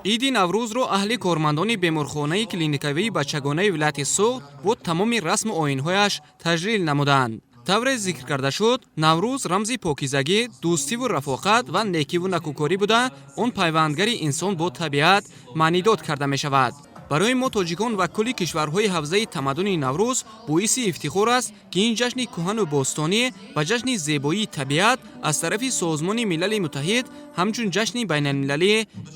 Иди Наврӯзро аҳли кормандони беморхонаи клиникавии бачагонаи вилояти Суғд бо тамоми расму оинҳояш таҷлил намуданд. Тавре зикр карда шуд, Наврӯз рамзи покизагӣ, дӯстиву рафоқат ва некиву накӯкорӣ буда, он пайвандгари инсон бо табиат маънидод карда мешавад. Барои мо, тоҷикон, ва кулли кишварҳои ҳавзаи тамаддуни Наврӯз боиси ифтихор аст, ки ин ҷашни кӯҳану бостонӣ ва ҷашни зебоии табиат аз тарафи Созмони Милали Муттаҳид ҳамчун ҷашни байналмилалӣ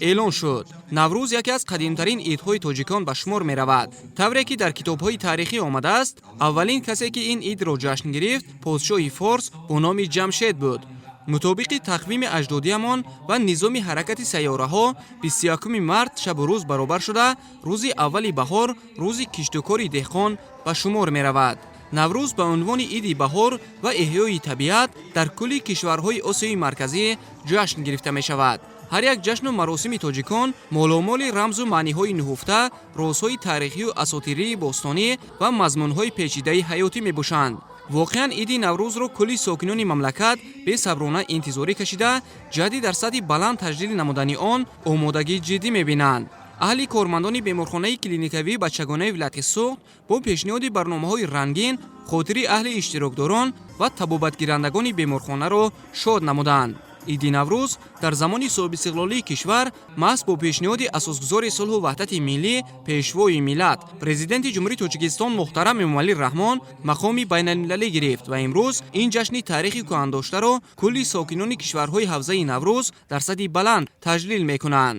эълон шуд. Наврӯз яке аз қадимтарин идҳои тоҷикон ба шумор меравад. Тавре ки дар китобҳои таърихӣ омадааст, аввалин касе, ки ин идро ҷашн гирифт, подшоҳи форс бо номи Ҷамшед буд. Мутобиқи тақвими аҷдодиямон ва низоми ҳаракати сайёраҳо, 21 март шабу рӯз баробар шуда, рӯзи аввали баҳор, рӯзи киштукори деҳқон ба шумор меравад. Наврӯз ба унвони иди баҳор ва эҳёи табиат дар кулли кишварҳои Осиёи Марказӣ ҷашн гирифта мешавад. Ҳар як ҷашну маросими тоҷикон моломоли рамзу маъниҳои нуҳуфта, розҳои таърихию асотирии бостонӣ ва мазмунҳои печидаи ҳаётӣ мебошанд. Воқеан, иди Наврӯзро кулли сокинони мамлакат бесаброна интизорӣ кашида, ҷиҳати дар сатҳи баланд таҷлил намудани он омодагии ҷиддӣ мебинанд. Аҳли кормандони беморхонаи клиникавии бачагонаи вилояти Суғд бо пешниҳоди барномаҳои рангин хотири аҳли иштирокдорон ва табобатгирандагони беморхонаро шод намуданд. Иди Наврӯз дар замони соҳибистиқлолии кишвар маҳз бо пешниҳоди асосгузори сулҳу ваҳдати миллӣ, Пешвои миллат, Президенти Ҷумҳурии Тоҷикистон муҳтарам Эмомалӣ Раҳмон мақоми байналмилалӣ гирифт ва имрӯз ин ҷашни таърихи кӯҳандоштаро кулли сокинони кишварҳои ҳавзаи Наврӯз дар сатҳи баланд таҷлил мекунанд.